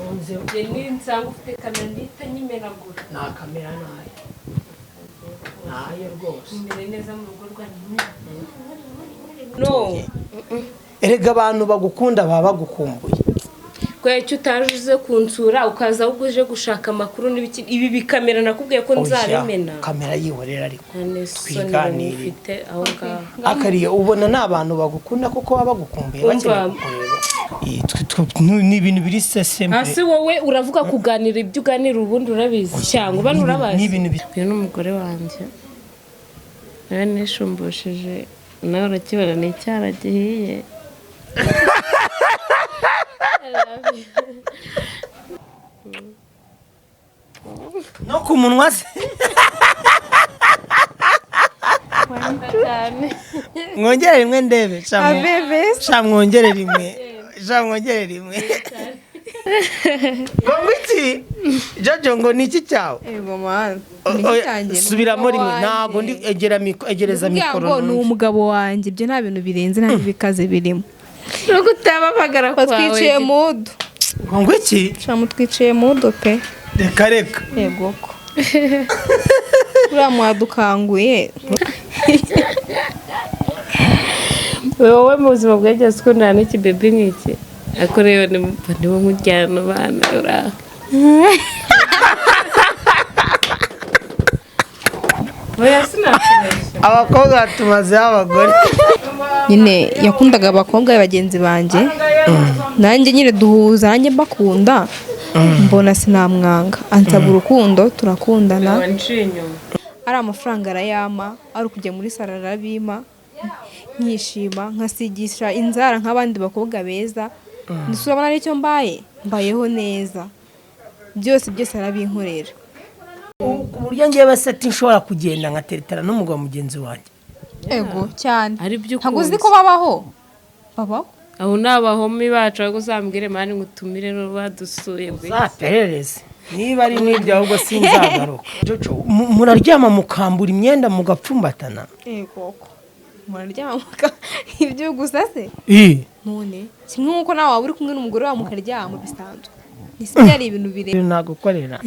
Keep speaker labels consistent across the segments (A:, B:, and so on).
A: Ukunze.
B: Njye ninsanga ufite kamera ndihita nyimenagura.
A: Nta kamera, nayo nayo rwose.
B: Imbere neza mu rugo rwanyu no.
A: Erega abantu bagukunda baba bagukumbuye.
B: Kubera icyo utaje uze kunsura, ukaza ahubwo uje gushaka amakuru n'ibiki, ibi bikamera nakubwiye ko nzabimena.
A: Oya, kamera yihorera ariko.
B: Nta n'isoni.
A: Twiganirire.
B: Ufite aho ngaho.
A: Akariye ubona ni abantu bagukunda kuko baba bagukumbuye, bakeneye
B: Umva.
A: kukureba. Ni ibintu biri seseme.
B: Hasi wowe uravuga kuganira, ibyo uganira ubundi urabizi cyangwa ubona urabazi?
A: Ni ibintu
B: Uyu ni umugore wanjye, nawe nishumbusheje, nawe urakibona, ni icyara gihiye.
A: No ku munwa se?
B: Cyane.
A: Mwongere rimwe ndebe sha.
C: Abebe.
A: Sha, mwongere rimwe, sha, mwongere rimwe. Ngo iki Jojo, ngo ni iki cyawe?
C: Ego man.
A: Oya, subiramo rimwe, ntabwo ndi egera egereza mikoro
C: ngo ni
A: numve.
C: Umugabo wanjye, ibyo nta bintu birenze, nta n'ibikaze birimo.
B: Nuko utabamagara kwawe.
C: Batwiciye mudu.
A: Ngo iki?
C: Mutwiciye mudu pe.
A: Reka reka.
C: Yego ko uriya mwadukanguye.
B: Wowe mu buzima bwageze ukundana n'iki bebi nk'iki, ariko rero nibo nkujyana abana uraho. Oya, sinakubeshya.
A: Abakobwa tumazeho abagore.
C: Nyine yakundaga abakobwa bagenzi banjye, nanjye nyine duhuza, nanjye mbakunda, mbona sinamwanga, ansaba urukundo turakundana.
B: Wanciye inyuma.
C: Ari amafaranga arayama, ari ukujya muri salo arabima, nkishima, nkasigisha inzara nk'abandi bakobwa beza, ndetse urabona aricyo mbaye, mbayeho neza, byose byose arabinkorera.
A: Ku buryo ngewe seti nshobora kugenda nkateretana n'umugabo mugenzi wanjye.
C: Ego cyane.
B: Ari byo.
C: Ntabwo uzi
B: Ukunze.
C: ko babaho, babaho.
B: Abo ni abahomi bacu, ahubwo uzambwire mani ngo utumire rero badusuye ngo iki.
A: Uzaperereze niba ari n'ibyo, ahubwo sinzagaruka. Jojo, muraryama mukambura imyenda mugapfumbatana?
C: Ego ko muraryama ibyo gusa se? None kimwe nk'uko nawe waba uri kumwe n'umugore wawe mukaryama bisanzwe, ntisi byari ibintu birenze.
A: Nagukorera.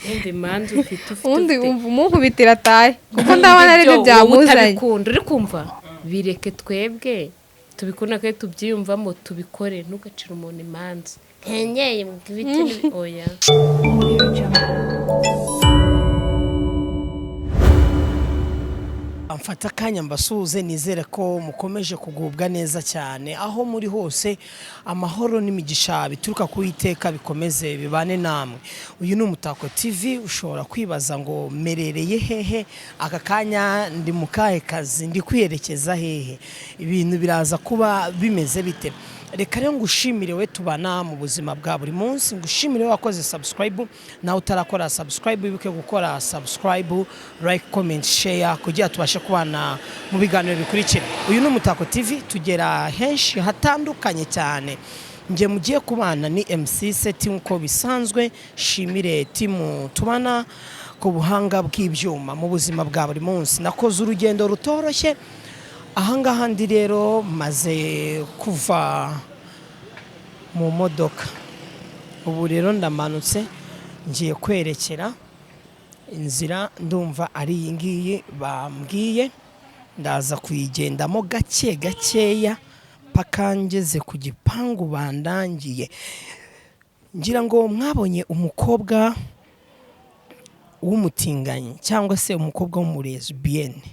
B: Ndumva imanza ufite
C: Ubundi
B: ufite.
C: wumva umunkubitira atahe kuko ndabona aribyo
B: Ibyo wowe
C: byamuzanye.
B: utabikunda, uri kumva, bireke twebwe tubikunda kandi tubyiyumvamo, tubikore. Ntugacire umuntu imanza nkenyeye ngo ibiti oya.
A: Mfata akanya mbasuhuze, nizere ko mukomeje kugubwa neza cyane aho muri hose, amahoro n'imigisha bituruka ku Iteka bikomeze bibane namwe. Uyu ni Umutako TV. Ushobora kwibaza ngo merereye hehe aka kanya, ndi mu kahe kazi, ndi kwiyerekeza hehe, ibintu biraza kuba bimeze bite? Reka rero ngushimire we tubana mu buzima bwa buri munsi, ngushimire we wakoze subscribe, nawe utarakora subscribe wibuke gukora subscribe, like, comment, share kugira tubashe kubana mu biganiro bikurikira. Uyu ni Umutako TV, tugera henshi hatandukanye cyane. Njye mugiye kubana ni MC Seti nk'uko bisanzwe. Shimire timu tubana ku buhanga bw'ibyuma mu buzima bwa buri munsi. Nakoze urugendo rutoroshye ahangaha ndi rero, maze kuva mu modoka, ubu rero ndamanutse ngiye kwerekera inzira, ndumva ari iyi ngiyi bambwiye, ndaza kuyigendamo gake gakeya paka ngeze ku gipangu bandangiye. Ngira ngo mwabonye umukobwa w'umutinganyi cyangwa se umukobwa w'umulesbienne.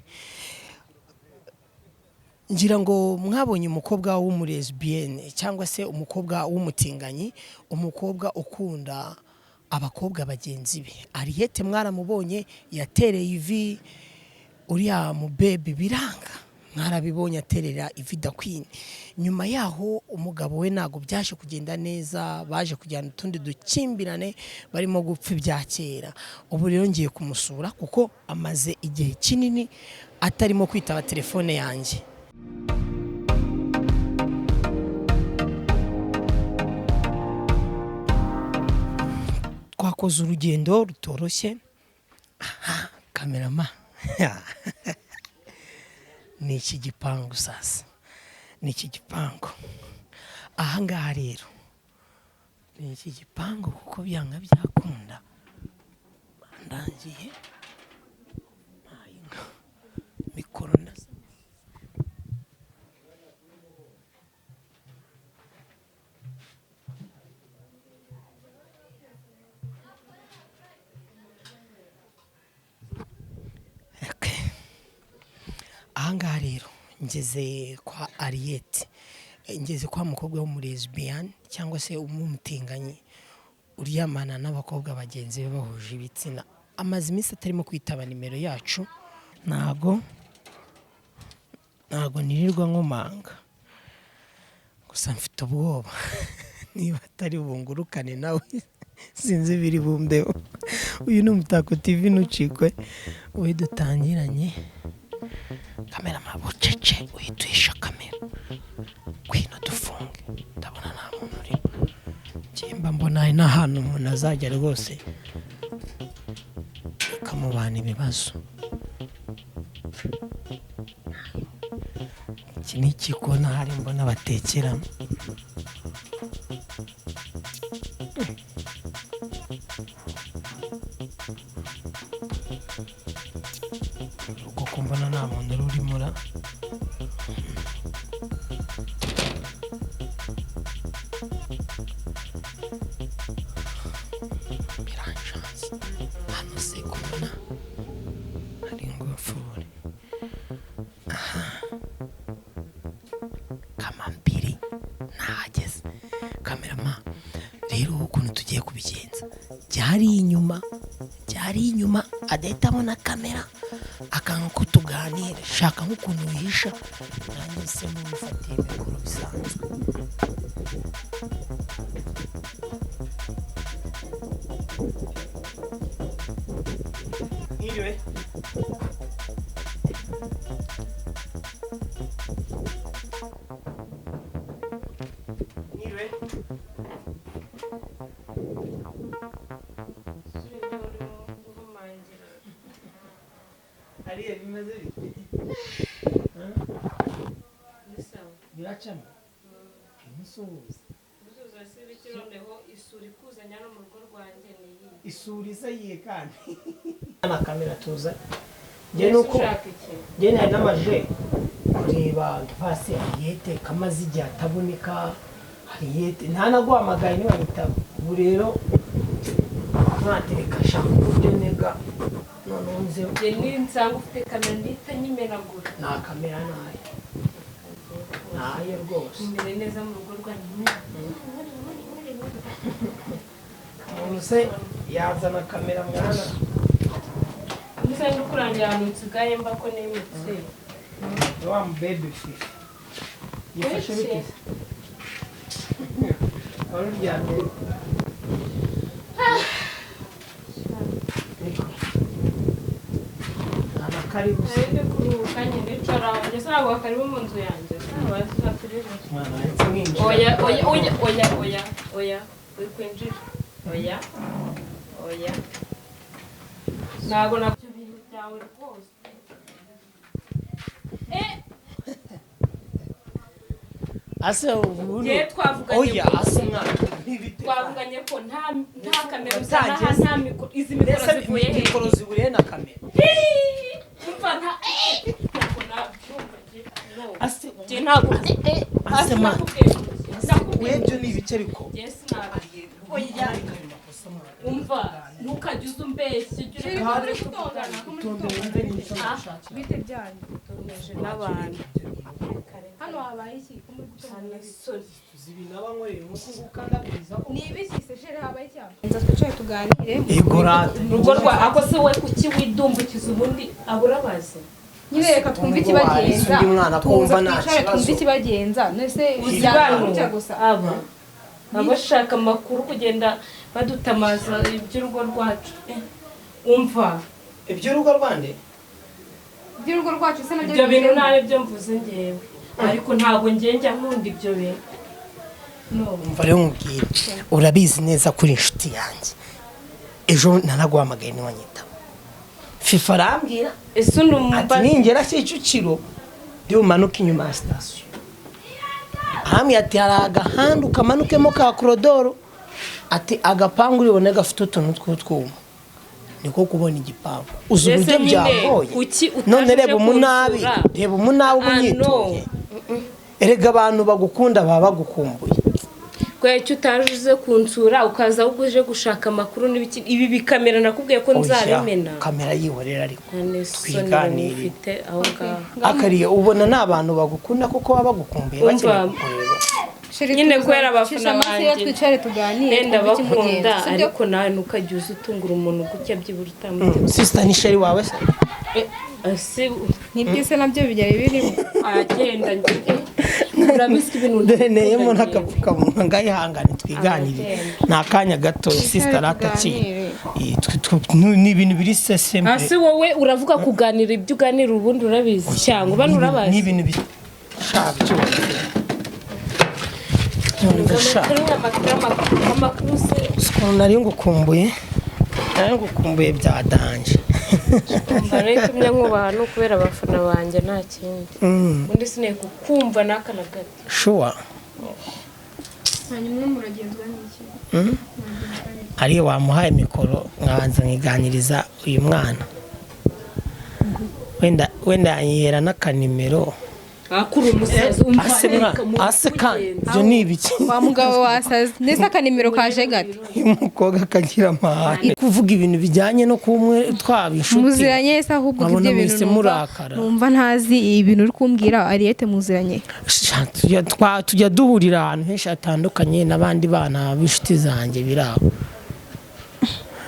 A: Ngira ngo mwabonye umukobwa w'umulesbienne cyangwa se umukobwa w'umutinganyi, umukobwa ukunda abakobwa bagenzi be. Ariyete mwaramubonye yatereye ivi uriya mubebi biranga, mwarabibonye aterera ivi da Queen. Nyuma yaho umugabo we ntabwo byaje kugenda neza, baje kujyana utundi dukimbirane, barimo gupfa ibya kera. Ubu rero ngiye kumusura kuko amaze igihe kinini atarimo kwitaba telefone yanjye. Twakoze urugendo rutoroshye. Aha kamerama, ni iki gipangu sasa, ni iki gipangu. Ahangaha rero ni iki gipangu, kuko byanga byakunda ndangiye mikoro na Okay. Ahangaha rero ngeze kwa Ariete, ngeze kwa mukobwa w'umulesbian cyangwa se umutinganyi uryamana n'abakobwa bagenzi be bahuje ibitsina. Amaze iminsi atarimo kwitaba nimero yacu, ntago nirirwa nkomanga, gusa mfite ubwoba niba atari bungurukane nawe sinzi biri bumbeho. Uyu ni Umutako TV, ntucikwe we dutangiranye. Kamera mabucece, uhita uhisha kamera, ngwino dufunge, ndabona nta muntu urimo. Njye mbona hari n'ahantu umuntu azajya rwose akamubana ibibazo. Iki ni ikikona hari mbona batekeramo. Uko mbona nta muntu urimo ra. Biranshanze hano se kubona hari ingufuri. Aha kamambiri nahageze. Kamerama rero ukuntu tugiye kubigenza, byari inyuma adahita abona kamera akanga ko tuganira. Shaka nk'ukuntu wihisha, nanjye se mufatiye mikoro bisanzwe. Mwiriwe. Mwiriwe. Ariye bimeze bite? Biracamo. Musuhuza.
B: Musuhuza si biki noneho isuri ikuzanya no mu rugo rwanjye ni iyi.
A: Isuri se yiye kandi. Na kamera tuza. Nge nuko nge nari namaje kureba pasi Ariete kamaze igihe ataboneka. Ariete ntanaguhamagaye niba. Ubu rero mwatereka shaka uburyo nega none nze
B: nge ninsanga ufite kamera ndita nyimenagura.
A: Nta kamera nayo. Nayo rwose.
B: Imbere neza mu rugo rwanjye.
A: Umuntu se yazana kamera mwana.
B: Nise ndukurangira ahantu nsigaye mba ko nimutse.
A: Wa baby fish. Yifashe bite? Wari uryamye. Karibu.
B: Nari kuruhuka nyine nicara njye ntabwo karibu mu nzu yanjye. Oya oya oya oya oya oya uri kwinjira. Oya oya ntabwo nabyo bintu byawe rwose.
A: Ase ubu
B: twavuganye
A: oya ase mwana
B: twavuganye ko nta kamera uzana nta mikoro, izi mikoro zivuye he?
A: Mikoro ziburiye na kamera.
B: Umva nta ntabwo nabyumva
A: Ase
B: nge ntabwo
A: ase mwana webyo ni ibice ariko.
B: Yes oya umva ntukajye uza umbeshye
C: Bite byanyu
B: n'abantu
C: hano habaye iki? Ko muri gutongana
A: zibinaba nkoreye nkuko ngukandaguriza
C: ni ibiki se shere habaye iki? Nza twicare tuganire.
A: Igorate
B: urugo rwa ako se we kuki widumbukiza ubundi aburabaze
C: nyine reka twumve ikibagenza.
A: Undi mwana kumva nta
C: Twicare twumve
A: kibazo.
C: ikibagenza. Nese
B: uzibano
C: gusa
B: aba abashaka amakuru kugenda badutamaza iby'urugo rwacu. Umva
A: iby'urugo rwande
C: iby'urugo rwacu se nabyo
B: ibyo bintu nta byo mvuze ngewe, ariko ntabwo ngiye njya nkunda ibyo bintu. No
A: umva rero nkubwire, urabizi neza kuri inshuti yanjye. Ejo nanaguhamagaye ntiwanyitaba. Fifa arambwira
B: ese
A: ati ningera Kicukiro ndi bumanuke inyuma ya sitasiyo. Arambwira ati hari agahanda ukamanukemo ka korodoro, ati agapangu uribone gafite utuntu tw'utwuma, niko kubona igipangu. Uzi
B: Mbese
A: uburyo
B: nyine,
A: byangoye?
B: Kuki utaje
A: None reba umunabi,
B: kunsura?
A: reba umunabi uba
B: Ah, no.
A: unyituye. Erega abantu bagukunda baba bagukumbuye.
B: Kubera icyo utaje uze kunsura, ukaza ahubwo uje gushaka amakuru n'ibiki, ibi bikamera nakubwiye ko
A: Oya,
B: nzabimena.
A: Kamera yihorera, ariko
B: Nta n'isoni
A: twiganirire.
B: ufite aho ngaho.
A: Akariye ubona ni abantu bagukunda kuko baba bagukumbuye,
B: Umva.
A: bakeneye kukureba.
C: Chéri,
B: Nyine
C: tuza,
B: kubera abafana
C: cisha amaso
B: banjye.
C: twicare tuganire,
B: Nenda
C: twumve ikimugenza,
B: bakunda,
C: sibyo?
B: ariko nawe ntukajye uza utungura umuntu gutya, byibura utamutegura.
A: Sister, ni chéri wawe se?
B: Ese
C: Nibyo se nabyo byari birimo?
B: Agenda njye urabizi ko ibintu
A: Dore neyemo n'agapfukamunwa, ngayihangane twiganire, ni akanya gato, sister arataciye. Ni ibintu biri sesembe.
B: Hasi wowe uravuga kuganira, ibyo uganira ubundi urabizi cyangwa bano urabazi?
A: Ni ibintu bisha byose. Sha.
B: Amakuru, amakuru, amakuru se?
A: Ukuntu nari ngukumbuye, nari ngukumbuye bya danger.
B: Mbona itumye nkubaha ni ukubera abafana banjye, nta kindi. Ubundi sineye kukumva n'aka na gato.
A: Sure.
C: Hanyuma muragenzwa n'iki?
A: Ariyo wamuhaye mikoro nkabanza nkiganiriza uyu mwana, wenda wenda yanyihera n'akanimero.
B: Akura umusazi, umva.
A: Ase mwana, ase kandi ibyo ni ibiki?
C: Wa mugabo wasaze ndetse akanimero kaje gato.
A: Uyu mukobwa akagira amahane kuvuga ibintu bijyanye no kumwe twaba inshuti.
C: Muziranye se ahubwo?
A: Nkabona
C: Ibyo bintu
A: mwese
C: numva
A: murakara.
C: Numva ntazi ibintu uri kumbwira. Ariyete muziranye?
A: Sha, tujya duhurira ahantu henshi hatandukanye n'abandi bana b'inshuti zanjye biri aho.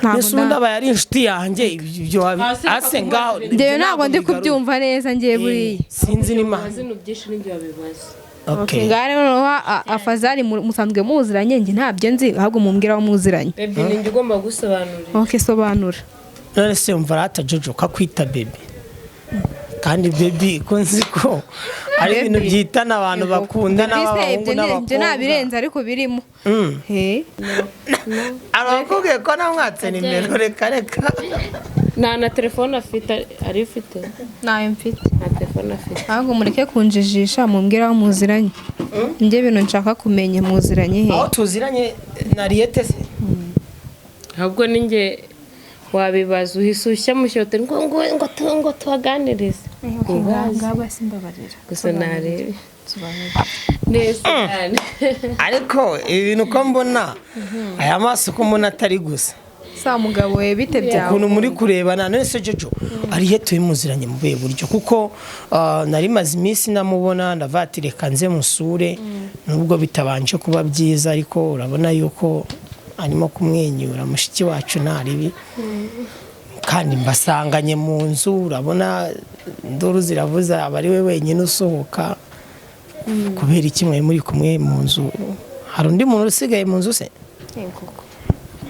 C: Ntabwo
A: Mbese ubundi aba yari inshuti yanjye, ibyo
B: Hasi reka.
A: Ase ngaho.
C: Njyewe ntabwo ndi kubyumva neza ngiye buriya.
A: Sinzi n'Imana.
B: Amazina byinshi n'ibyo wabibaza.
A: Okay.
C: Ngaho noneho afazari musanzwe muziranye, njye ntabyo nzi, ahubwo mumbwira aho muziranye.
B: Baby, ni njye ugomba gusobanurira.
C: Ok, sobanura.
A: None se umva rata Jojo kakwita baby, kandi baby ko nzi ko ari ibintu
C: Baby.
A: byitana abantu bakundana
C: Bise,
A: b'abahungu
C: ibyo
A: n'abakobwa.
C: nabirenze ariko birimo. He.
A: Abakubwiye ko namwatse nimero, reka reka.
B: Nta na telefone afite, ari ufite?
C: Ntayo mfite.
B: Nta telefone afite.
C: Ahubwo mureke kunjijisha, mumbwire aho muziranye, njye ibintu nshaka kumenya, muziranye he?
A: Aho tuziranye na Riyete se?
B: Ahubwo ni njye wabibaza, uhise ushya mushyote ngo tubaganirize.
C: Ngaba simbabarira.
B: Gusa narebe neza cyane.
A: Ariko ibi bintu uko mbona aya maso, uko mbona atari gusa.
C: Sa mugabo we, bite byawe?
A: Ukuntu muri kurebana. None se Jojo, Ariyete muziranye mu buhe buryo? Kuko nari maze iminsi namubona, ndavuga ati reka nze musure, nubwo bitabanje kuba byiza, ariko urabona yuko arimo kumwenyura mushiki wacu, nta ribi, kandi mbasanganye mu nzu, urabona induru ziravuza, aba ari we wenyine usohoka. Kubera iki mwe muri kumwe mu nzu? Hari undi muntu usigaye mu nzu se?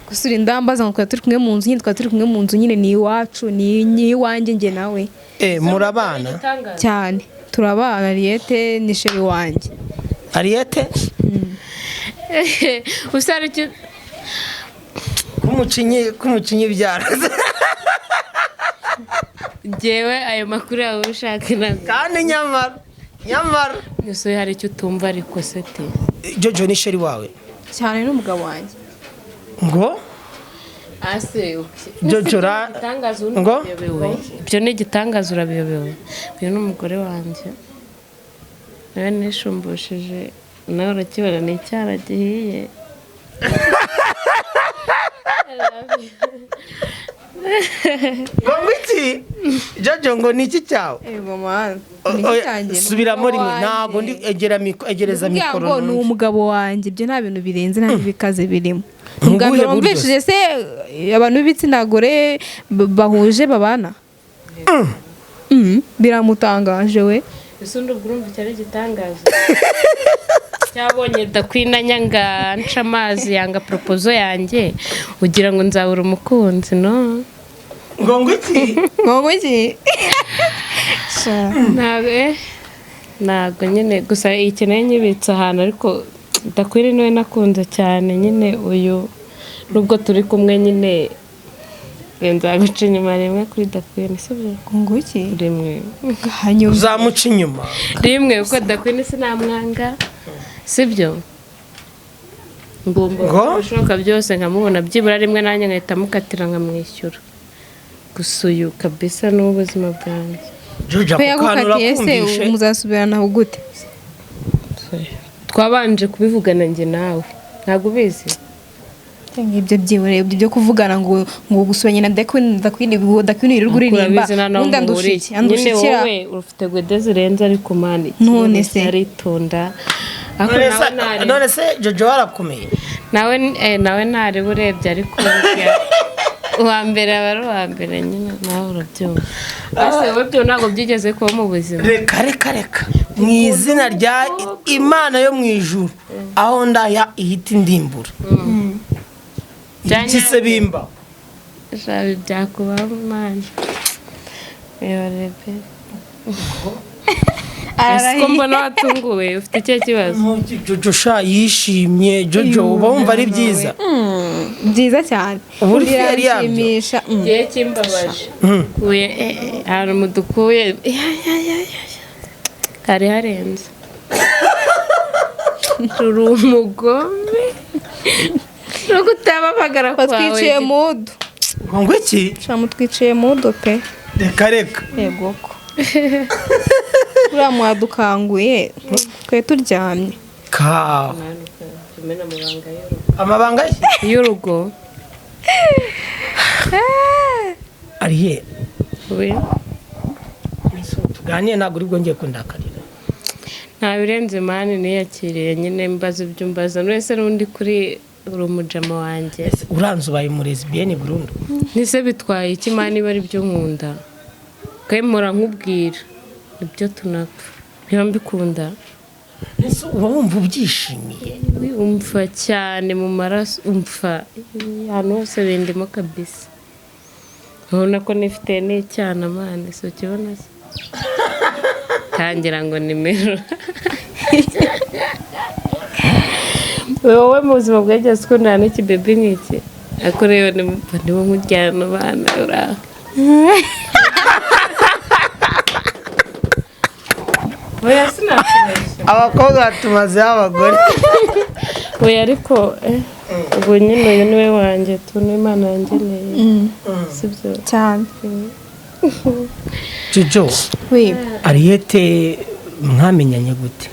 C: Gusa uri ndambaza ngo twari turi kumwe mu nzu nyine, twari turi kumwe mu nzu nyine, ni iwacu, ni iwanjye njye nawe.
A: Eh, murabana?
C: Cyane, turabana. Ariyete ni chéri wanjye.
A: Ariyete.
B: Gusa hari icyo
A: Kumucinyi ibyara.
B: Njyewe ayo makuru yawe ushaka ntabwo.
A: Kandi nyamara nyamara.
B: Gusa hari icyo utumva ariko sete.
A: Jojo ni chéri wawe?
C: Cyane, n'umugabo wanjye.
A: Ngo
B: Ase
A: Jojo
B: igitangaza ubundi
A: ngo?
B: urabiyobewe. Ibyo ni igitangaza, urabiyobewe. Uyu ni umugore wanjye, nawe nisumbushije, nawe urakibona, ni icyara gihiye.
A: Ngo iki Jojo, ngo ni iki cyawe?
C: Ego man.
A: Oya, subiramo rimwe, ntabwo ndi egera egereza mikoro
C: ngo ni
A: numve.
C: Umugabo wanjye, ibyo nta bintu birenze, nta n'ibikaze birimo.
A: Mu
C: Ubwa
A: buhe
C: mbere
A: buryo?
C: wumvishije se abantu b'ibitsina gore bahuje babana? Biramutangaje we.
B: Ese undi ubwo urumva icyo ari igitangaza? Cyabonye dakwina nyanga nca amazi, yanga proposal yanjye, ugira ngo nzabura umukunzi? No.
A: Ngo iki?
C: Ngo iki?
B: Ntabwo ntabwo nyine, gusa iki nayo nyibitse ahantu, ariko dakwini niwe nakunze cyane nyine. Uyu nubwo turi kumwe nyine, nzaguca inyuma rimwe kuri dakwini, sibyo?
C: Ngo iki?
B: Rimwe.
C: Hanyuma
A: Uzamuca inyuma?
B: Rimwe, kuko dakwini sinamwanga. Sibyo, ngomba
A: Ngo?
B: gukora ibishoboka byose nkamubona byibura rimwe, nanjye nkahita mukatira nkamwishyura. Gusa uyu kabisa ni ubuzima bwanjye.
A: Jojo,
C: Ko
A: ako kantu
C: yagukatiye se,
A: urakumvishe?
C: muzasubirana gute?
B: Twabanje kubivugana njye nawe, ntabwo ubizi?
C: Ibyo byihoreye, ibyo byo kuvugana ngo gusubiranye na Dakwini, Dakwini, Dakwini wirirwa uririmba.
B: Urabizi, nta naho
C: Ubundi andusha
B: muhuriye.
C: iki? Andusha
B: Nyine
C: iki?
B: wowe ufite gwede zirenze, ariko man,
C: None se?
B: aritonda, ariko
A: None
B: nawe
A: se-
B: ntareba.
A: None se Jojo warakomeye?
B: Nawe nawe ntareba urebye, ariko burya uwa mbere aba ari uwa mbere nyine, nawe urabyumva. Ese wowe byo ntabwo byigeze kuba mu buzima?
A: Reka, reka, reka, mu izina rya Imana yo mu ijuru, aho ndaya ihita indimbura. Iki se bimba?
B: Shabi, byakubaho man, reba pe. Ese ko mbona watunguwe, ufite ikihe kibazo?
A: Jojo sha yishimye. Jojo, uba wumva ari byiza?
C: Byiza cyane.
A: Uba uri fier yabyo?
C: Biranshimisha.
B: Igihe kimbabaje kuye ahantu mudukuye, ya, ya, ya, ya, ya. Hari harenze, ruri umugome no kutabamagara kwawe.
C: Watwiciye mudu.
A: Ngo iki?
C: Sha, mutwiciye mudu pe.
A: Reka, reka.
C: Yego ko uriya mwadukanguye twe turyamye.
A: Ka
B: Tumena amabanga y'urugo.
A: Amabanga ye?
B: Y'urugo.
A: Ariye.
B: We.
A: Tuganire, ntabwo uri bwongeye kundakarira?
B: Nta birenze man, niyakiriye nyine, mbaza ibyo mbaza wese n'undi kuri uri umujama wanjye.
A: Ese uranze ubaye umulesbienne burundu?
B: Nise bitwaye iki man, niba ari byo nkunda? Mpora nkubwira ibyo tunapfa, niba mbikunda.
A: Ese uba wumva ubyishimiye?
B: Umva cyane mu maraso, umva ahantu hose bindimo kabisa. Ubona ko nifite n'icyana man, si ukibona se? Tangira ngo nimero. Wowe mu buzima bwageze ukundana n'ikibebi nk'iki? Ariko rero niba nkujyana abana uraho. Oya, sinakubeshya.
A: Abakobwa tumazeho abagore.
B: Oya, ariko ubwo nyine uyu niwe wanjye tu, ni Imana yangeneye, sibyo?
C: Cyane.
A: Jojo.
C: We.
A: Ariyete mwamenyanye gute?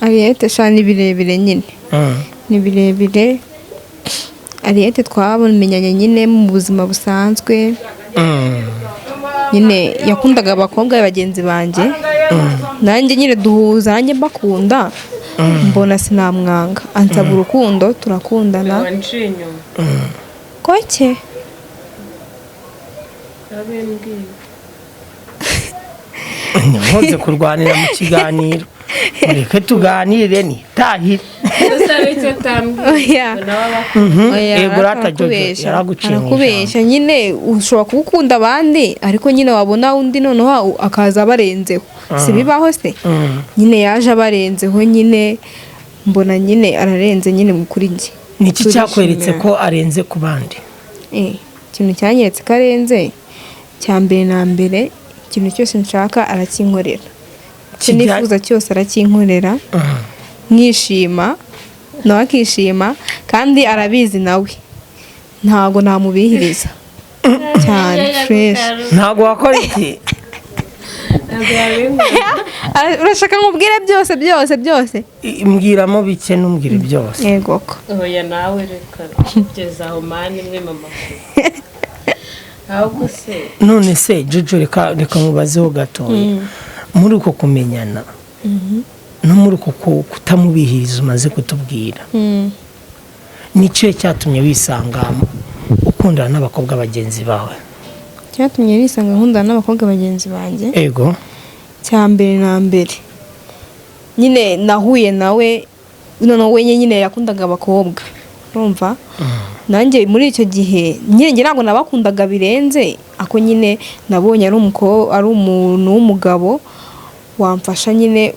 C: Ariyete sha ni birebire nyine. Ni birebire. Ariyete twamenyanye nyine mu buzima busanzwe. Nyine yakundaga abakobwa bagenzi banjye, nanjye nyine duhuza, nanjye mbakunda, mbona sinamwanga, ansaba urukundo, turakundana.
B: Wanciye inyuma.
C: Koke.
B: Abimbwiye.
A: Ntimuze kurwanira mu kiganiro, mureke tuganire nitahire.
B: Gusa nicyo atambwiye.
C: Oya.
B: Nawe aba
C: Oya,
A: Yego rata Jojo,
C: arakubesha.
A: yaraguciye mu
C: Arakubesha nyine. Ushobora kuba ukunda abandi, ariko nyine wabona undi noneho akaza abarenzeho. Si bibaho se? Nyine yaje abarenzeho nyine, mbona nyine ararenze nyine kuri njye.
A: Niki cyakweretse ko arenze ku bandi?
C: Ikintu cyanyeretse ko arenze, cya mbere na mbere, ikintu cyose nshaka arakinkorera, icyo nifuza cyose arakinkorera, nkishima nawe akishima, kandi arabizi nawe, ntabwo namubihiriza cyane fresh.
A: Ntabwo wakora iki?
B: Ntabwo yabimbwiye.
C: Urashaka nkubwire byose byose byose?
A: Mbwiramo bike, ntumbwire byose.
C: Yego ko.
B: Oya, nawe reka kugeza aho man, imwe mama, ahubwo se.
A: None se Jojo, reka reka mubazeho gatoya. Muri uko kumenyana no muri uko kutamubihiriza umaze kutubwira, ni ikihe cyatumye wisanga ukundana n'abakobwa bagenzi bawe?
C: Cyatumye nisanga nkundana n'abakobwa bagenzi banjye?
A: Ego.
C: Cya mbere na mbere nyine nahuye nawe, noneho we nyine yakundaga abakobwa, urumva nanjye muri icyo gihe nyine njye ntabwo nabakundaga birenze ako. Nyine nabonye ari ari umuntu w'umugabo wamfasha nyine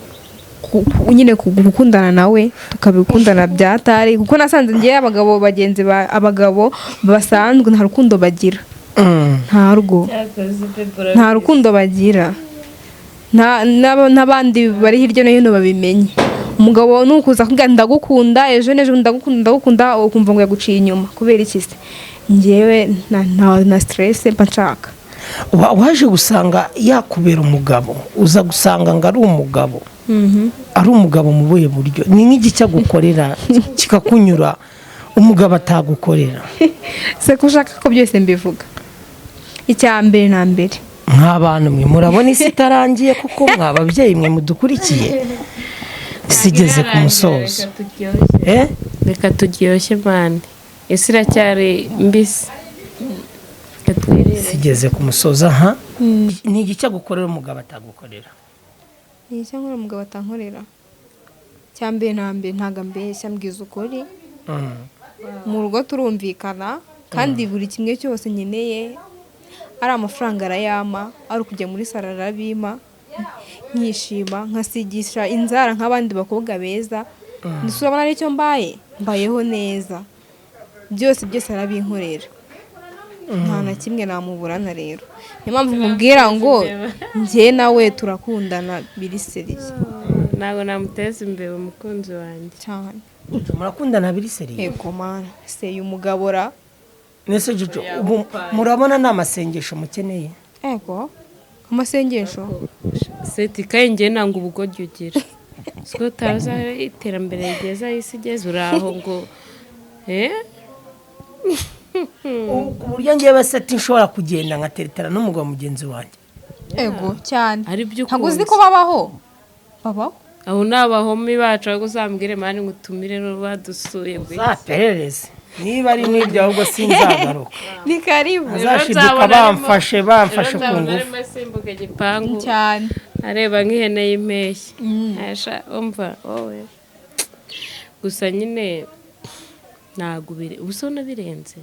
C: nyine gukundana nawe, tukabikundana byatari, kuko nasanze ngewe abagabo bagenzi ba abagabo basanzwe nta rukundo bagira. Ntarwo.
B: Cyakoze pe.
C: Nta rukundo bagira. N'abandi bari hirya no hino babimenye. Umugabo nukuza kuvuga ndagukunda ejo n'ejo, ndagukunda ndagukunda, ukumva ngo yaguciye inyuma kubera iki se? Njyewe na stress mba nshaka.
A: Waje gusanga yakubera umugabo, uza gusanga ngo ari umugabo, ari umugabo mu buhe buryo? Ni nk'igiki agukorera kikakunyura umugabo atagukorera?
C: Se ko ushaka ko byose mbivuga? Icya mbere na mbere,
A: Nk'abantu mwe murabona isi itarangiye kuko mwa babyeyi mwe mudukurikiye, isi igeze ku musozo.
B: Reka turyoshye.
A: Eh?
B: Reka turyoshye man, isi iracyari mbisi. Reka twirire.
A: Isi igeze ku musozo. Aha ni igiki agukorera umugabo atagukorera?
C: Ni icyo nkora umugabo atankorera? Icya mbere na mbere, ntabwo ambeshya, mbwiza ukuri. Mu rugo turumvikana, kandi buri kimwe cyose nkeneye, ari amafaranga arayampa, ari ukujya muri salo arabimpa, nkishima, nkasigisha inzara nk'abandi bakobwa beza. Ndetse urabona aricyo mbaye, mbayeho neza, byose byose arabinkorera, nta na kimwe namuburana. Rero niyo mpamvu nkubwira ngo njye nawe turakundana biri sérieux.
B: Ntabwo namuteza imbere umukunzi wanjye.
C: Cyane.
A: Murakundana biri sérieux?
C: Yego mana, seye umugabo ra.
A: Nese Jojo, ubu murabona ni amasengesho mukeneye?
C: Ego, amasengesho.
B: Seti kandi njye nanga ubugoryi ugira, siko utazi aho iterambere rigeze, aho isi igeze, uri aho ngo eh.
A: Ubu ku buryo ngewe Seti nshobora kugenda nkateretana n'umugabo mugenzi wanjye?
C: Ego cyane.
B: Ari byo.
C: Ntabwo uzi
B: Ukunze.
C: ko babaho, babaho.
B: Abo ni abahomie bacu, ahubwo uzambwire man ngo utumire rero badusuye bwe.
A: Uzaperereze niba ari n'ibyo, ahubwo sinzagaruka.
C: Ni karibu.
A: Azashiduka bamfashe ku ngufu.
B: Arimo asimbuka igipangu
C: Cyane.
B: areba nk'ihene y'impeshyi. Asha, umva wowe gusa nyine ntabwo bire ubu se birenze,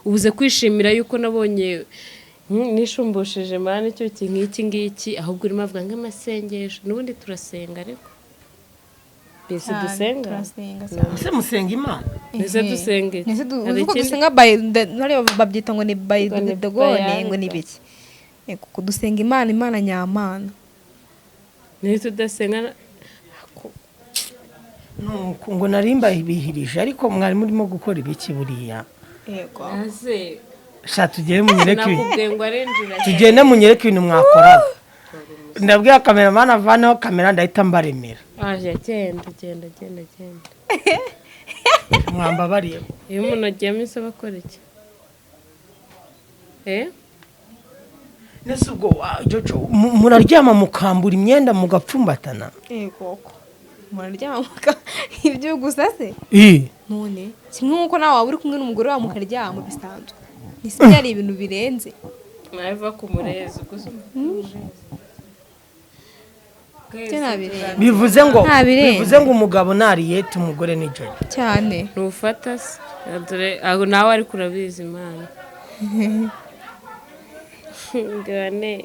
B: ubuze kwishimira yuko nabonye nisumbushije man icyo nk'iki ngiki, ahubwo urimo avuga nk'amasengesho. N'ubundi turasenga, ariko mbese
C: Cyane,
B: dusenga.
C: Turasenga cyane.
A: Ese musenga Imana?
B: Mbese dusenga iki?
C: Ese
B: Hari
C: uzi ko
B: ikindi?
C: dusenga by hariya babyita ngo ni by
B: Ngo ni
C: dogone
B: bayanga.
C: Ngo ni biki? Ego, ko dusenga Imana, Imana nyamana.
B: Niyo tudasenga
A: Nuko ngo nari mbabihirije, ariko mwari murimo gukora ibiki buriya?
C: Yego.
B: Ase
A: Sha, tugende munyereke ibintu.
B: Nakubwiye ngo arinjira.
A: Tugende munyereke ibintu mwakoraga. Ndabwira cameraman avaneho kamera, ndahita mbaremera.
B: Aje, genda genda genda genda.
A: Mwambabariye.
B: Iyo umuntu agiyemo isaba akora iki, eh?
A: Nese ubwo Jojo, muraryama mukambura imyenda mugapfumbatana?
C: Yego, muraryama ibyo gusa se?
A: Ii.
C: None kimwe nk'uko nawe waba uri kumwe n'umugore wawe mukaryama bisanzwe, ntise byari ibintu birenze.
B: Mwava ku murezi gusa.
C: Byo ntabirenze.
A: Bivuze ngo
C: Nta birenze.
A: Bivuze ngo umugabo ni Ariyete, umugore ni Jojo.
C: Cyane.
B: Ntufata se? Dore aho nawe ariko urabizi Imana ngane.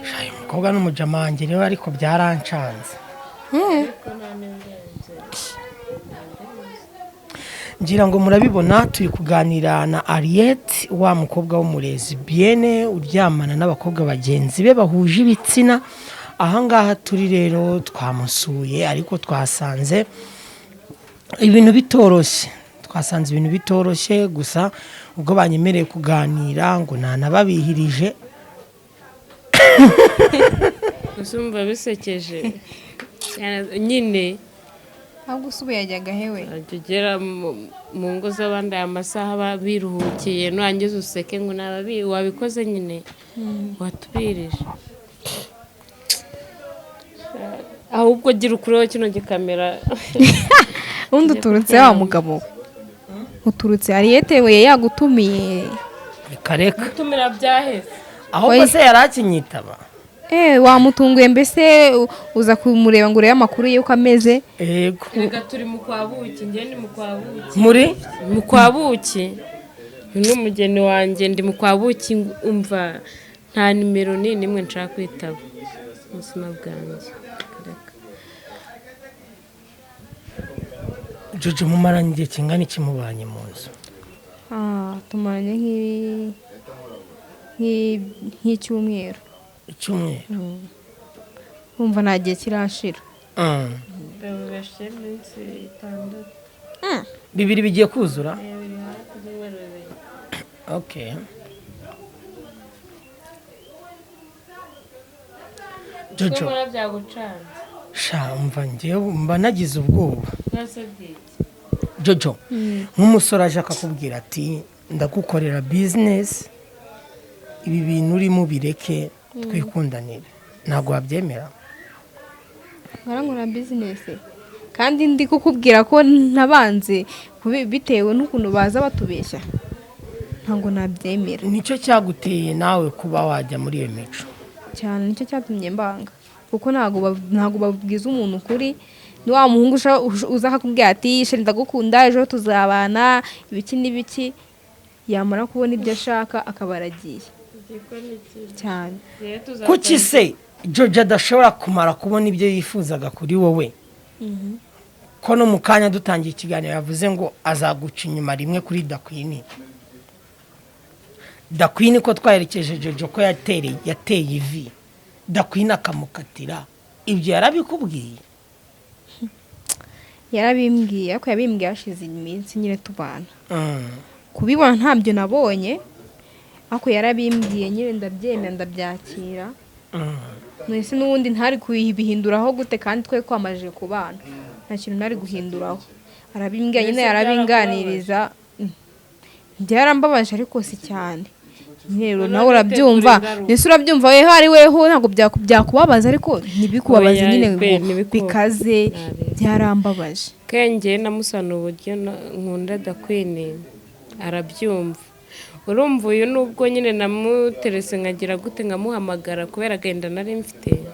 A: Shayi, umukobwa n'umujama wanjye rero, ariko byarancanze.
B: Ariko nta n'indenze.
A: Ngira ngo murabibona, turi kuganira na Ariyete, wa mukobwa w'umulesbienne uryamana n'abakobwa bagenzi be bahuje ibitsina. Ahangaha turi rero twamusuye, ariko twasanze ibintu bitoroshye, twasanze ibintu bitoroshye. Gusa ubwo banyemereye kuganira ngo ntanababihirije.
B: Gusa umva bisekeje nyine.
C: Ahubwo usubu yajyaga hewe?
B: Wajya ugera mu ngo z'abandi aya masaha biruhukiye, nurangiza useke ngo nababi wabikoze nyine, watubirije. Ahubwo gira ukureho kino gikamera.
C: Ubundi uturutse wa mugabo we, uturutse Ariyete we yagutumiye?
A: Reka reka.
B: Gutumira byaheze.
A: Ahubwo
C: Oya.
A: se yari akinyitaba?
C: Eh, wamutunguye mbese, uza kumureba ngo urebe amakuru ye uko ameze?
A: Yego.
B: Reka, turi mu kwa buki, njye ni mu kwa buki.
A: Muri
B: Mu kwa buki, uyu ni umugeni wanjye, ndi mu kwa buki. Umva, nta nimero ni nimwe nshaka kwitaba mu buzima bwanjye. Reka.
A: Jojo, mumaranye igihe kingana iki mubanye mu nzu?
C: Ah, tumaranye nk'icyumweru.
A: Icyumweru?
C: Wumva nta gihe kirashira.
B: Bibeshe iminsi 6.
A: 2 bigiye kuzura.
B: Biri hafi ibyumweru 2.
A: Okay. Jojo
B: Ko byagucanze.
A: Sha umva njyewe mba nagize ubwoba.
B: Mwese byiki.
A: Jojo, nk'umusore aje akakubwira ati ndagukorera business, ibi bintu urimo bireke twikundanire, ntabwo wabyemera?
C: Nkora business kandi ndi kukubwira ko nabanze bitewe n'ukuntu baza batubeshya, ntabwo nabyemera.
A: Nicyo cyaguteye nawe kuba wajya muri iyo mico?
C: Cyane, nicyo cyatumye mbanga, kuko ntabwo babwiza umuntu ukuri. Ni wa muhungu uza akakubwira ati sheri ndagukunda, ejo tuzabana, ibiki n'ibiki, yamara kubona ibyo ashaka akaba aragiye. Cyane.
A: Kuki se Jojo adashobora kumara kubona ibyo yifuzaga kuri wowe? Ko no mu kanya dutangiye ikiganiro yavuze ngo azaguca inyuma rimwe kuri Dakwini. Dakwini ko twaherekeje Jojo ko yateye ivi, Dakwini akamukatira, ibyo yarabikubwiye?
C: Yarabimbwiye, ariko yabimbwiye hashize iminsi nyine tubana. Kubibona ntabyo nabonye, ariko yarabimbwiye nyine ndabyemera ndabyakira. Nese n'ubundi ntari kubihinduraho gute kandi twe kwamajije kubana, nta kintu ntari guhinduraho. Arabimbwiye nyine, yarabinganiriza, byarambabaje ariko si cyane. Rero nawe urabyumva, nese urabyumva weho ari weho ntabwo byakubabaza, ariko ntibikubabaze nyine ngo bikaze, byarambabaje.
B: Kenge namusana uburyo nkunda Dakwini arabyumva. Urumva uyu nubwo nyine namuterese nkagira gute nkamuhamagara kubera agenda nari mfite,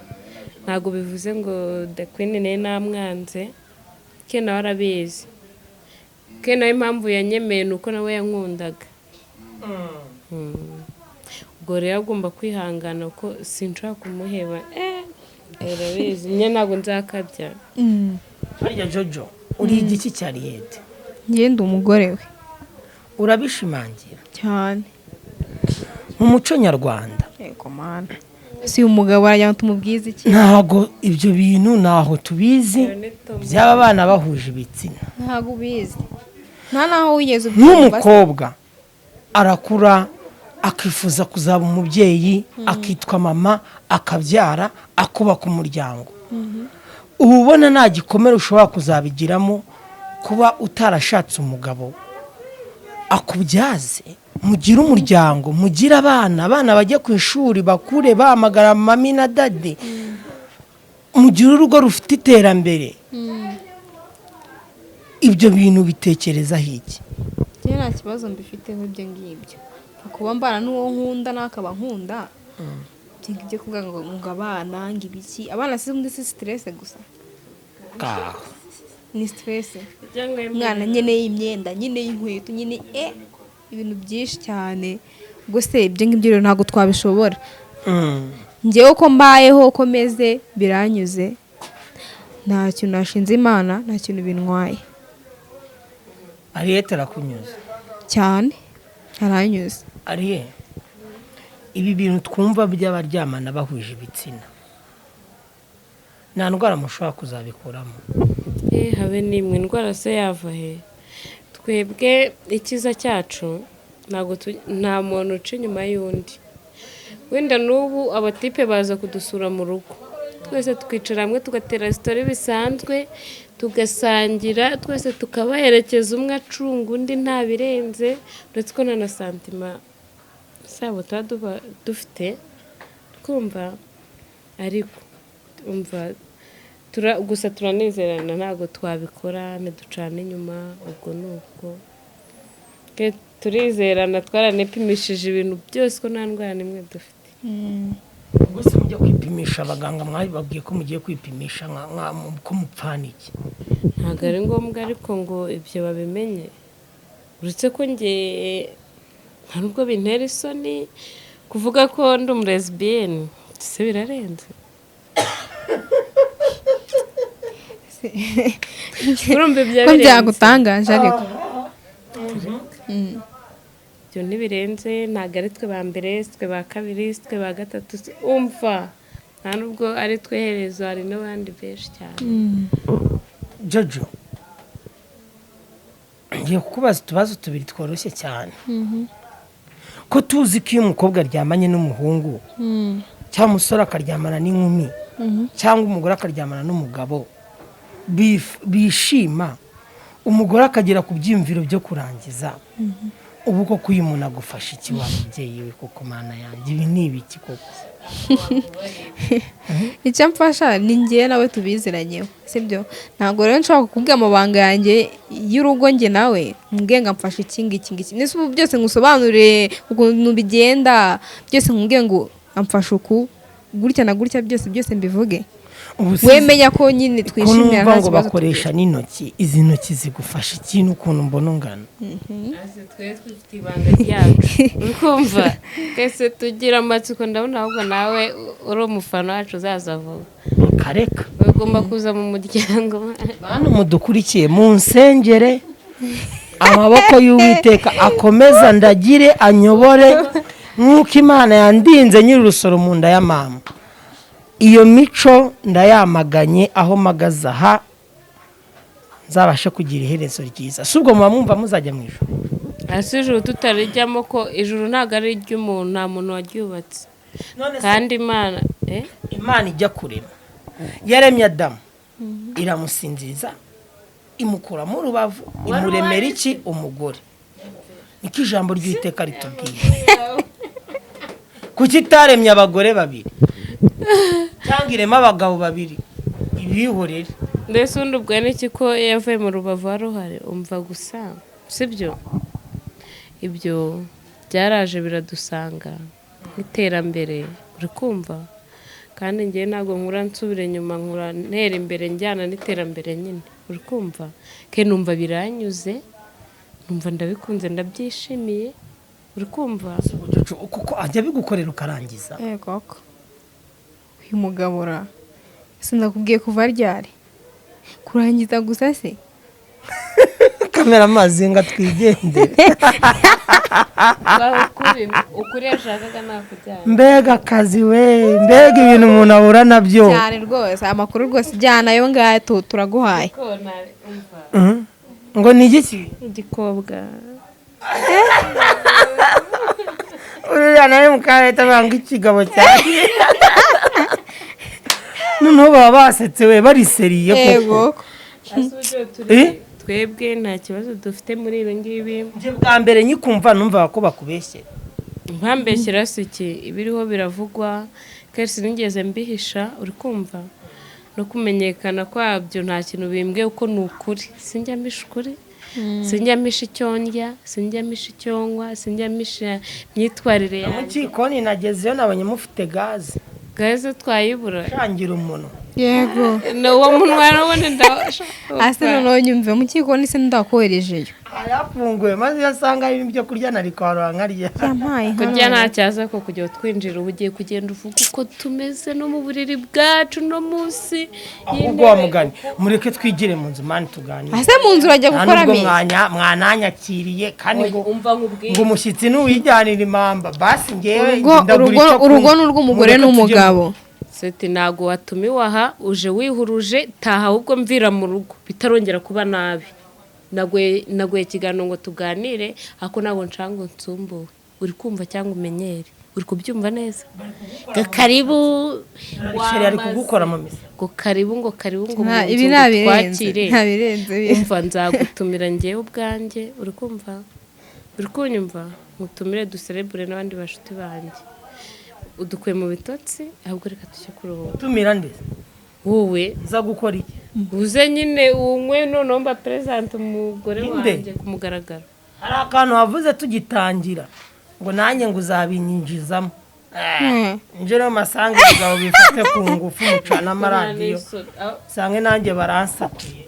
B: ntabwo bivuze ngo Dakwini naye namwanze, ke nawe arabizi, ke nawe impamvu yanyemeye nuko nawe yankundaga. Ubwo rero agomba kwihangana ko sinshobora kumuheba. Arabizi nyine ntabwo nzakabya.
A: Harya Jojo uri igiki cya Ariyete?
C: Ngende umugore we.
A: Urabishimangira
C: cyane
A: mu muco nyarwanda.
C: Yego mana, si umugabo arajya tumubwiza iki?
A: Ntago ibyo bintu naho tubizi byaba bana bahuje ibitsina,
C: ntago ubizi, nta naho wigeze ubyumva.
A: Nk'umukobwa arakura akifuza kuzaba umubyeyi, akitwa mama, akabyara, akubaka umuryango. Uba ubona nta gikomere ushobora kuzabigiramo kuba utarashatse umugabo akubyaze, mugire umuryango, mugire abana, abana bajye ku ishuri bakure bahamagara mami na dade, mugire urugo rufite iterambere. Ibyo bintu bitekerezaho iki?
C: Njye nta kibazo mbifiteho ibyo ngibyo, kuba mbana n'uwo nkunda n'akaba nkunda, ibyo ngibyo kuvuga ngo abana ngo ibiki, abana si undi si stress gusa, ni stress. Umwana nyine y'imyenda, nyine y'inkweto, nyine ibintu byinshi cyane. Ubwo se ibyo ngibyo rero ntabwo twabishobora. Njyewe uko mbayeho uko meze biranyuze, nta kintu nashinze Imana, nta kintu bintwaye.
A: Ariyete arakunyuze
C: cyane, aranyuze.
A: Ariye, ibi bintu twumva by'abaryamana bahuje ibitsina, nta ndwara mushobora kuzabikuramo?
B: Habe n'imwe. Indwara se yava he? Twebwe icyiza cyacu ntabwo nta muntu uca inyuma y'undi. Wenda n'ubu abatipe baza kudusura mu rugo, twese twicara hamwe tugatera sitori bisanzwe, tugasangira twese, tukabaherekeza, umwe acunga undi nta birenze, uretse ko nta na santima zabo tuba dufite twumva, ariko umva gusa turanezerana, ntabwo twabikora, ntiducana inyuma, ubwo ni ubwo turizerana, twaranipimishije ibintu byose ko nta ndwara n'imwe dufite.
A: Ubwo se mujya kwipimisha abaganga mwababwiye ko mugiye kwipimisha ko mupfana iki?
B: Ntabwo ari ngombwa ariko ngo ibyo babimenye, uretse ko nge nta nubwo bintera isoni kuvuga ko ndi umulesbiyeni, se birarenze? Urumva ibyo
C: ko byagutangaje ariko
B: ibyo ntibirenze, ntabwo ari twe ba mbere, si twe ba kabiri, si twe ba gatatu, umva Nta nubwo ari tweherezo, hari n'abandi benshi cyane.
A: Jojo, ngiye kukubaza utubazo tubiri tworoshye cyane. Ko tuzi ko iyo umukobwa aryamanye n'umuhungu, cyangwa umusore akaryamana n'inkumi, cyangwa umugore akaryamana n'umugabo, bishima, umugore akagera ku byiyumviro byo kurangiza, ubu koko uyu muntu agufasha iki, wa mubyeyi we? Koko Mana yanjye, ibi ni ibiki koko?
C: Icyo mfasha ni ngewe nawe tubiziranyeho, sibyo? Ntabwo rero nshobora kukubwira amabanga yanjye y'urugo njye nawe, mbwiye ngo amfashe iki ngiki ngiki. Ndetse ubu byose ngusobanurire ukuntu bigenda byose, nkubwiye ngo amfashe uku gutya na gutya, byose byose mbivuge?
A: Ubu si-
C: Wemenya ko nyine
A: ko
C: twishimira,
A: numva
C: nta
A: ngo
C: kibazo.
A: Bakoresha n'intoki, izi ntoki zigufasha iki n'ukuntu mbona ungana?
B: Twe dufite ibanga ryacu, uri kumva? Twese tugira amatsiko. Ndabona ahubwo nawe uri umufana wacu, uzaza vuba.
A: Kareka.
B: Ugomba kuza mu muryango.
A: Bantu mudukurikiye, mu nsengere, amaboko y'Uwiteka akomeza ndagire, anyobore nk'uko Imana yandinze nyiri urusoro mu nda ya mama. Iyo mico ndayamaganye. Aho mpagaze aha, nzabashe kugira iherezo ryiza. Si ubwo muba mwumva muzajya mu ijoro?
B: Hasi ijuru tutarijyamo, ko ijuru ntabwo ari iry'umuntu, nta muntu waryubatse. Kandi Imana
A: Imana ijya kurema, yaremye Adamu, iramusinziriza, imukuramo urubavu, imuremera iki? Umugore. Niko ijambo ry'Iteka ritubwiye. Kuki itaremye abagore babiri, cyangwa irema abagabo babiri, ibihorere?
B: Mbese ubundi ubwo n'iki ko yavuye mu rubavu wari uhari? Umva gusa, sibyo? Ibyo byaraje biradusanga nk'iterambere, uri kumva? Kandi ngewe ntabwo nkura nsubira inyuma, nkura ntera imbere njyana n'iterambere nyine, uri kumva? Ke numva biranyuze, numva ndabikunze, ndabyishimiye, uri kumva?
A: Kuko ajya abigukorera ukarangiza?
C: Yego ko uyu mugabo ra, sinakubwiye kuva ryari kurangiza gusa se?
A: Kamera amazi ngo twigendere.
B: Ukuri yashakaga nakujyana.
A: Mbega akazi we, mbega ibintu umuntu ahura nabyo!
C: Cyane rwose, amakuru rwose jyana ayo ngayo, turaguhaye.
A: Ngo ni igiki?
B: Igikobwa.
A: Uriya nawe mukarahita banga ikigabo cyane. Noneho baba basetse we, bariseriye koko.
C: Yego.
A: Eh?
B: Twebwe nta kibazo dufite muri ibi ngibi.
A: Njye bwa mbere nyikumva numvaga ko bakubeshyera.
B: Mpambeshyira si iki? Ibiriho biravugwa kenshi, sinigeze mbihisha, uri kumva? No kumenyekana kwabyo nta kintu bimbwiye, kuko ni ukuri. Sinjya mpisha ukuri, sinjya mpisha icyo ndya, sinjya mpisha icyo nywa, sinjya mpisha imyitwarire
A: Mu
B: yanjye.
A: gikoni nagezeyo nabonye mufite gaze.
B: Gaze twayibura?
A: Shangira umunwa.
C: Yego.
B: Ni uwo munwa n'ubundi.
C: Ase noneho nyumve, mu gikoni se ndakoherejeyo?
A: Yafunguye maze iyo asanga harimo ibyo kurya nari kwarura nkarya.
C: Yampaye inka.
B: Kurya nta cyaza ko kujya twinjira. Uba ugiye kugenda uvuga uko tumeze no mu buriri bwacu no munsi
A: Ahubwo wa mugani, mureke twigire mu nzu man, tuganire.
C: Ase mu nzu urajya
A: Nta
C: gukoramo
A: nubwo
C: iki?
A: Mwananyakiriye kandi ngo
B: Umva nkubwire.
A: ngo umushyitsi nuwijyanira impamba, basi ngewe
C: Urugo
A: ndagura
C: urugo
A: icyo
C: urugo
A: kunywa.
C: ni urw'umugore
A: Mureke tujye mu-
C: n'umugabo.
B: Seti, ntabwo watumiwe aha, uje wihuruje. Taha ahubwo, mvira mu rugo bitarongera kuba nabi. Naguye ikiganiro ngo tuganire, ariko ntabwo nshaka ngo nsumbuwe, uri kumva? Cyangwa umenyere, uri kubyumva neza? Ngo karibu.
A: Chéri ari kugukora mu misa.
B: Ngo karibu, ngo karibu, ngo mu nzu,
C: Ibi
B: ngo
C: ntabirenze.
B: twakire.
C: Ntabirenze.
B: Umva, nzagutumira ngewe ubwanjye, uri kumva? Uri kunyumva? Mutumire duserebure n'abandi bashuti banjye. Udukuye mu bitotsi, ahubwo reka tujye kuruhuka.
A: Tumira ndetse?
B: Wowe.
A: Nza gukora iki?
B: Uze nyine unywe, noneho mba perezante umugore
A: Inde?
B: wanjye ku mugaragaro.
A: Hari akantu wavuze tugitangira, ngo nanjye ngo uzabinyinjizamo. Nje rero masanga abagabo bifate ku ngufu, mucana amaradiyo, usange nanjye baransatuye.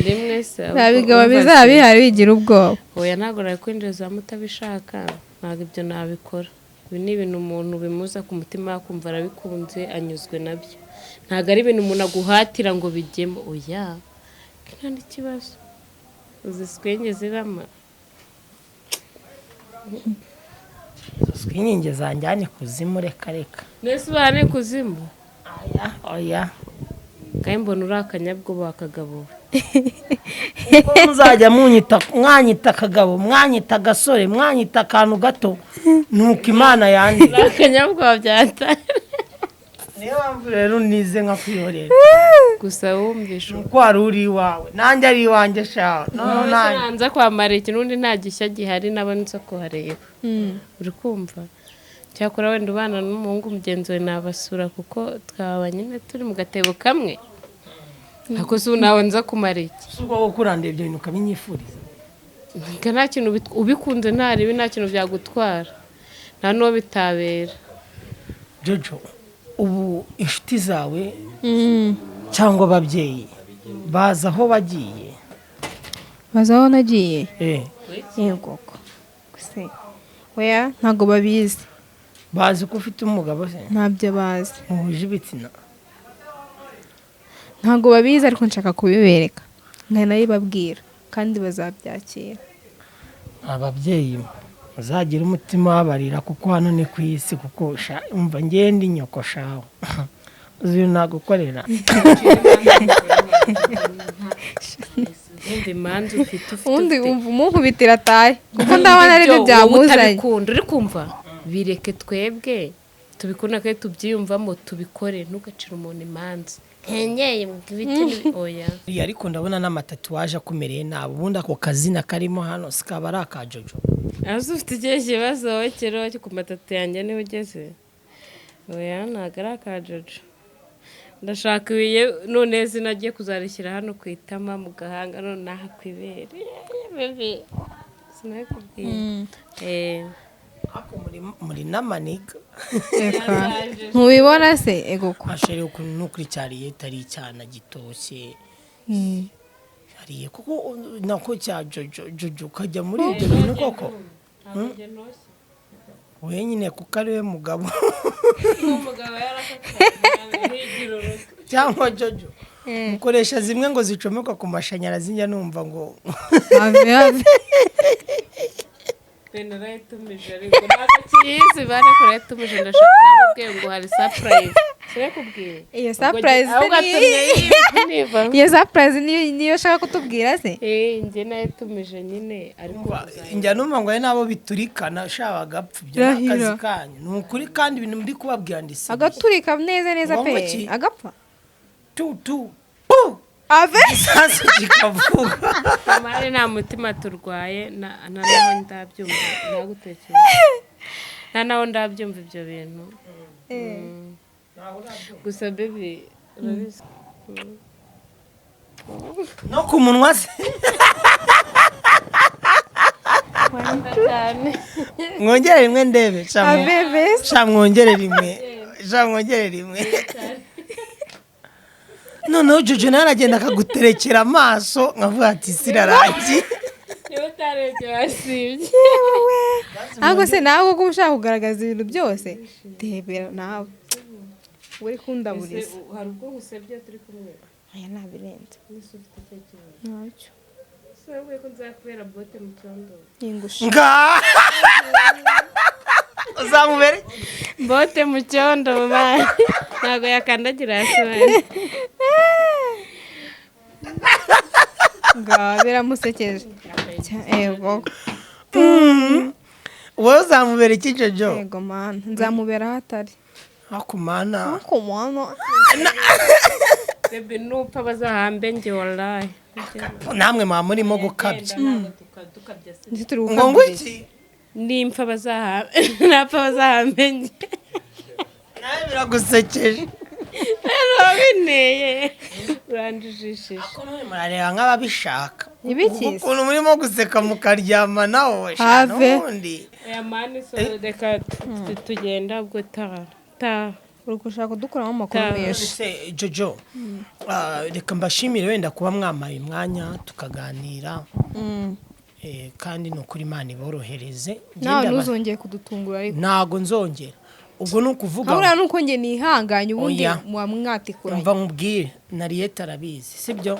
B: Rimwe se
C: Nta bigabo bizaba bihari, bigira ubwoba.
B: Oya, ntabwo nakwinjizamo utabishaka, ntabwo ibyo nabikora. Ibi ni ibintu umuntu bimuza ku mutima, akumva arabikunze, anyuzwe nabyo. Ntabwo ari ibintu umuntu aguhatira ngo bijyemo, oya. Nta n'ikibazo, uzi swenge zibamo.
A: Izo swinginge zanjyane kuzimu, reka reka.
B: Mbese ubane kuzimu.
A: Oya, oya.
B: Kandi mbona uri akanyabwoba kagabo.
A: Uko muzajya munyita, mwanyita akagabo, mwanyita agasore, mwanyita akantu gato, nuko Imana yanditse.
B: Uri akanyabwoba byata.
A: Niyo mpamvu rero nize nka kwihorera.
B: Gusa wumvishe.
A: Nuko wari uri iwawe, nanjye ari iwanjye shawe, noneho nanjye
B: Nanza kwamara iki n'undi, nta gishya gihari nabona nza kuhareba. Uri kumva, cyakora wenda ubana n'umuhungu mugenzi we nabasura, kuko twaba nyine turi mu gatebo kamwe, ariko si ubu nawe nza kumara iki?
A: Si ubwo wowe kurandeba ibyo bintu ukabinyifuriza?
B: Nga nta kintu ubikunze, nta ribi, nta kintu byagutwara, nta n'uwo bitabera.
A: Jojo, ubu inshuti zawe cyangwa ababyeyi bazi aho bagiye?
C: Bazi aho nagiye?
A: Eh.
C: Yego ko se, oya, ntabwo babizi.
A: Bazi ko ufite umugabo se?
C: Ntabyo bazi.
A: Muhuje ibitsina?
C: Ntabwo babizi, ariko nshaka kubibereka nkanabibabwira kandi bazabyakira.
A: Ababyeyi muzagira umutima wabarira, kuko hano ni ku isi, kuko umva, ngende inyoko shawe, uzi ibintu nagukorera.
B: Wumva imanza ufite
C: Ubundi
B: ufite.
C: Wumva umunkubitira atahe, kuko ndabona ari byo
B: Ibyo wowe
C: byamuzanye.
B: utabikunda, uri kumva, bireke, twebwe tubikunda kandi tubyiyumvamo, tubikore. Ntugacire umuntu imanza nkenyeye ibiti oya.
A: Iya, ariko ndabona n'amatatouage akumereye nabi. Ubundi ako kazina karimo hano sikaba ari aka Jojo?
B: Aho ufite ikihe kibazo wowe kero ku matatu yanjye niho ugeze? Oya, ntabwo ari aka Jojo. Ndashaka ibiye none zina agiye kuzarishyira hano ku itama, mu gahanga, none aha ku ibere. Bebe, sinabikubwiye.
A: Ariko muri n'amaniga.
C: Reka, ntubibona se? Ego ko.
A: Ashere, ukuntu nukuri cyariye itari icyana gitoshye hariye kuko nako cya Jojo. Jojo, ukajya muri ibyo bintu koko wenyine, kuko ari we mugabo?
B: Umugabo yarakakaye.
A: Cyangwa Jojo mukoresha zimwe ngo zicomekwa ku mashanyarazi, njya numva ngo
C: Have, have.
B: Narayitumije, ariko ntabwo kiyizi barekora. Yatumije, ndashaka, namubwiye ngo hari surprise, sinakubwiye?
C: Iyo surprise
B: ahubwo atumye niva.
C: Iyo surprise niyo ushaka kutubwira se?
B: Eh, njye nayitumije nyine, ariko
A: Njya numva ngo hari n'abo biturikana sha bagapfa. Ibyo ni
C: Rahira.
A: akazi kanyu, ni ukuri, kandi ibintu muri kubabwira ndi serious.
C: Agaturika neza neza
A: Ngombwa
C: pe.
A: ki?
C: Agapfa.
A: Tu tu pu.
C: Ave.
A: Igisasu kikavuga.
B: Mare, nta mutima turwaye, na naho ndabyumva, ntagutekereza, nta naho ndabyumva ibyo bintu. Gusa baby, urabizi.
A: No ku munwa se?
B: Cyane.
A: Mwongere rimwe ndebe sha.
C: Ave bese.
A: Sha, mwongere rimwe, sha, mwongere rimwe. Noneho Jojo nawe aragenda akaguterekera amaso, nkavuga ati sirarangiye.
B: Niba utarebye wasibye.
C: Ahubwo se nawe kuko uba ushaka kugaragaza ibintu byose, rebera nawe uri kundaburiza.
B: Hari ubwo ngusebye turi kumwe?
C: Aya ntabirenze.
B: Nise ufite icyo kibazo?
C: Ntacyo.
B: Sinabwiye ko nzakubera bote mu cyondo?
C: Yingusha.
A: Nga uzamubere
B: Bote mu cyondo, mama ntabwo yakandagira hasi wenda.
C: Ngaho biramusekeje. Yego.
A: Wowe uzamubera iki, Jojo?
C: Yego mana, nzamubera aho atari.
A: Akumana.
C: Ariko mana.
B: Bebe, nupfa bazahambe njye, wallahi.
A: Namwe mwaba murimo gukabya.
C: Ndetse turi
A: Ngo
C: gukabiriza.
A: iki?
B: Nimpfa bazahambe, napfa bazahambe njye.
A: Nawe biragusekeje.
B: Rero binteye, urandijishije.
A: Ariko namwe murareba nk'ababishaka.
C: Ibiki se?
A: Ukuntu murimo guseka mukaryama nawe sha.
C: Have.
A: N'ubundi.
B: Oya mani, so reka tugenda ubwo, taha taha.
C: Uri gushaka kudukuramo amakuru menshi.
A: Se Jojo, reka mbashimire wenda kuba mwamaye umwanya tukaganira. Kandi ni ukuri, Imana iborohereze.
C: Nawe
A: Ngenda
C: ntuzongeye kudutungura ariko.
A: Ntago nzongera. Ubwo ni ukuvuga
C: Nkaburiya ni uko njye nihanganye, ubundi
A: Oya.
C: muba mwatikuranye.
A: Umva nkubwire, na Riyete arabizi, sibyo?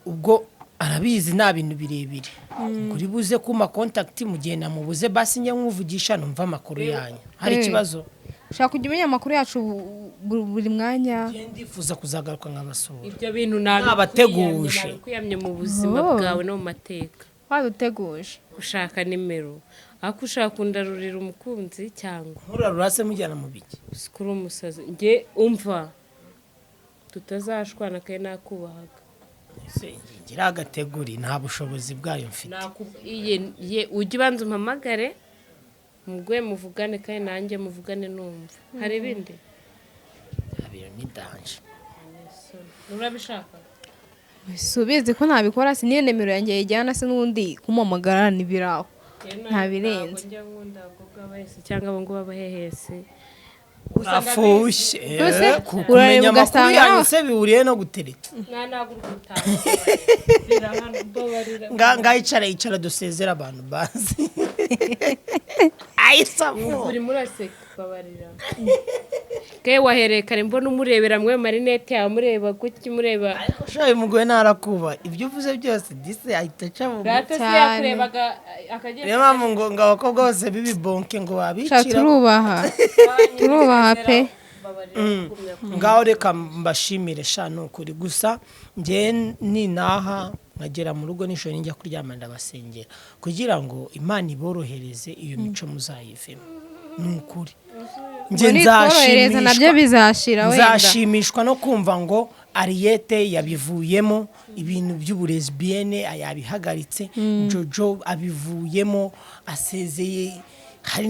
A: Ubwo arabizi, nta bintu birebire. Ubwo uri buze kuma contact mu gihe namubuze, basi njye nkuvugisha numva amakuru yanyu. Hari ikibazo?
C: Ushaka kujya umenya amakuru yacu buri mwanya.
A: Njye ndifuza kuzagaruka nkabasura.
B: Ibyo bintu
A: Nabateguje.
B: nabikwiyamye mu buzima
C: Oh.
B: bwawe no mu mateka.
C: Waduteguje.
B: Ushaka nimero, ariko ushaka kundarurira umukunzi cyangwa
A: Nkurarura se mujyana mu biki?
B: Kuri umusazi njye, umva, tutazashwana kandi nakubahaga.
A: Ese ngira agateguri, nta bushobozi bwayo mfite.
B: Iye ujye ubanza umpamagare mugwe muvugane, kandi nanjye muvugane numva hari ibindi.
A: Bintu ni danger.
B: Urabishaka?
C: Si ubizi ko ntabikora? Si niyo nimero yanjye yijyana se n'ubundi kumuhamagara ntibiraho. Nta birenze.
B: Ntabwo njya nkunda abakobwa b'abahesi cyangwa abo ngabo b'abahehesi.
A: Urafushye.
C: Ese,
A: Kumenya
C: urareba
A: amakuru
C: ugasanga
A: yanyu se bihuriye no gutereta?
B: Mwana, utaha hano, mbabarira.
A: Ngaho icara, icara dusezere abantu bazi ayisamu.
B: Uri muraseka, babarira ke wahereye kare mbona umurebera mwe marinete yawe, mureba gutya, mureba.
A: Ariko shawe umugore ntarakuba ibyo uvuze byose, dise ahita aca mu
B: Rata se
C: Cyane.
B: yakurebaga akagira.
A: Niyo mpamvu ngo abakobwa bose b'ibibonke ngo
C: Sha,
A: babicira.
C: Turubaha, turubaha pe.
A: Ngaho reka mbashimire sha, ni ukuri. Gusa njye ninaha nkagera mu rugo nijoro, njya kuryama, ndabasengera kugira ngo Imana iborohereze, iyo mico muzayivemo, ni ukuri. Njye
C: Ngo nitworohereza nabyo
A: nzashimishwa
C: bizashira wenda.
A: Nzashimishwa no kumva ngo Ariyete yabivuyemo, ibintu by'uburezibiyene yabihagaritse, Jojo abivuyemo, asezeye. Hari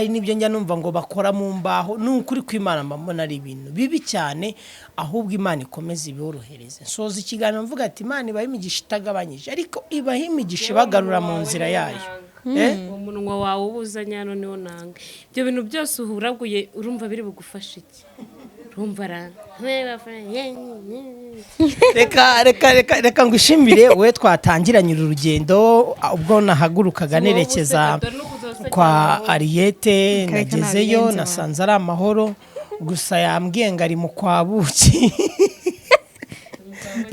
A: n'ibyo njya numva ngo bakora mu mbaho, ni ukuri kw'Imana mba mbona ari ibintu bibi cyane. Ahubwo Imana ikomeze iborohereze. Nsoza ikiganiro mvuga ati: "Imana ibahe imigisha itagabanyije, ariko ibahe imigisha ibagarura mu nzira yayo." Eh?
B: Umunwa wawe uba uzanye hano niwo nanga. Ibyo bintu byose uhuraguye, urumva biri bugufashe iki? Urumva ra
A: Reka, reka, reka, reka ngushimire wowe twatangiranye uru rugendo. Ubwo nahagurukaga nerekeza kwa Ariyete,
C: Reka, reka,
A: nagezeyo
C: nabirenze.
A: nasanze ari amahoro. Gusa yambwiye ngo ari mu kwa buki,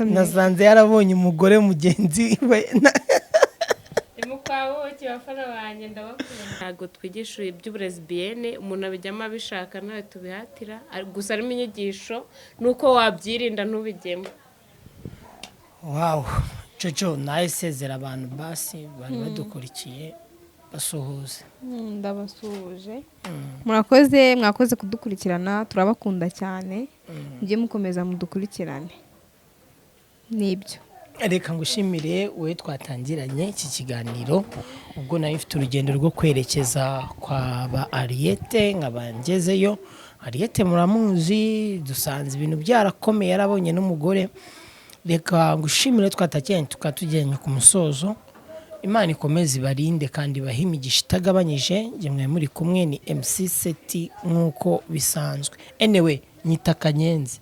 A: nasanze yarabonye umugore mugenzi we.
B: Buki, bafana banjye, ndabakunda. Ntabwo twigisha iby'uburezibiyene, umuntu abijyamo abishaka, ntawe tubihatira. Gusa harimo inyigisho nuko wabyirinda ntubijyemo.
A: Wow, Jojo, nawe sezera abantu basi bari badukurikiye, basuhuze.
C: Ndabasuhuje, murakoze, mwakoze kudukurikirana, turabakunda cyane. Mujye mukomeza mudukurikirane, nibyo.
A: Reka ngushimire wowe twatangiranye iki kiganiro. Ubwo nari mfite urugendo rwo kwerekeza kwa ba Ariyete, nkaba ngezeyo. Ariyete muramuzi, dusanze ibintu byarakomeye, yarabonye n'umugore. Reka ngushimire twatakiranye, tukaba tugenda ku musozo. Imana ikomeze ibarinde kandi ibahe imigisha itagabanyije. Njye mwe muri kumwe ni MC Seti nk'uko bisanzwe. Anyway, nyita Kanyenzi.